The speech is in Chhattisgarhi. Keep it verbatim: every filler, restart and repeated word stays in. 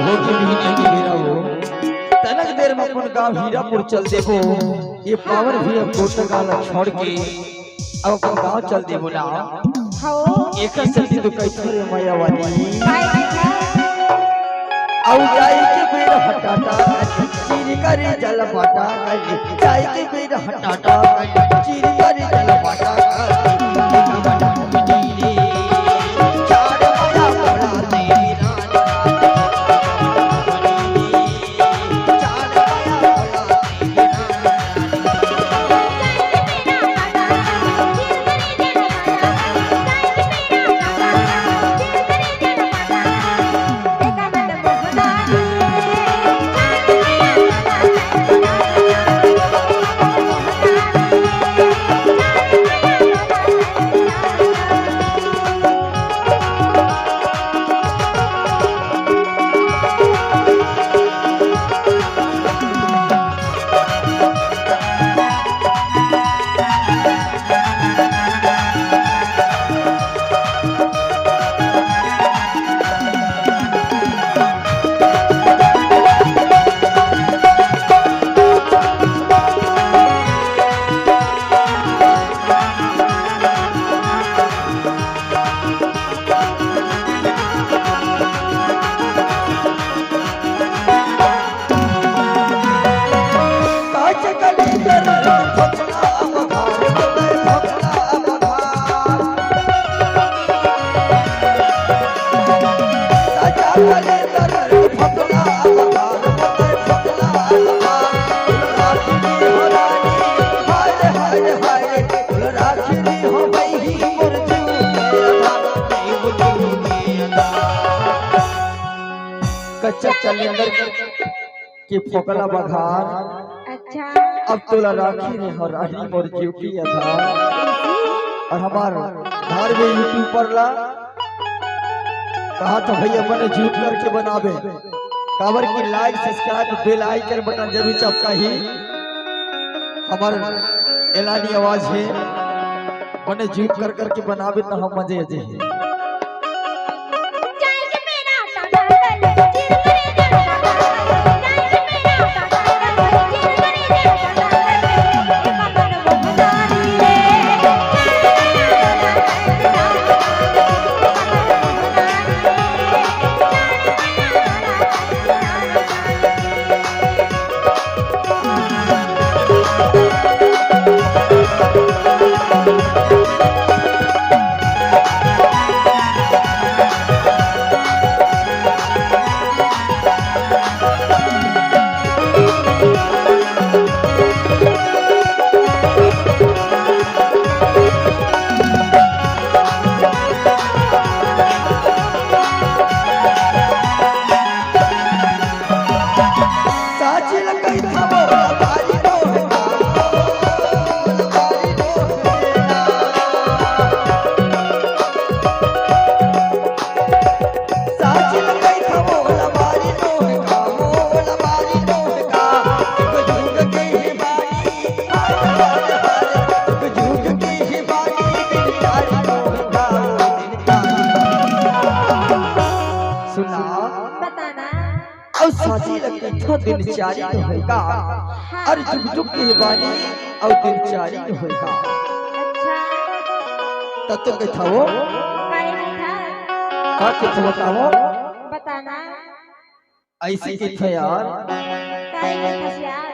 होगे बिहनिया के बेरा हो, तनक देर म अपन गांव हीरापुर चल देबो। ये पावन भैया कोटका ला छोड़ के अब अपन गांव चल देबो ना। हव। एकर सेती तो कहिथों रे मया वाली। काय कहिथस? अउ जाए के बेरा हटाटा, चिरका रे जल बाटा, जाए के बेरा हटाटा, चिरका रे जल बाटा। कच्चा कलिंदर के फोकला बघार। अच्छा। अब तोला राखी रे हो राही मोर जीव के आधार। अउ हमर धार में यूट्यूब पर ला कहा तो भैया बने झूठ करके बनावे, काबर की like, subscribe, bell icon button जरूर चपकाही। हमर एलानी आवाज हे, बने झूठ कर करके बनावे तो हम मजे अजे हे। सुना। बताना। अउ साजी ल कहिथों दिन चारी तो होय गा। हाँ। अउ जुग जुग के बानी अउ दिन चारी तो होय गा। अच्छा। त तो कहिथों। काय कहिथों? का कहिथों बताओ? बताना। अइसे कहिथों यार। काय कहिथों यार?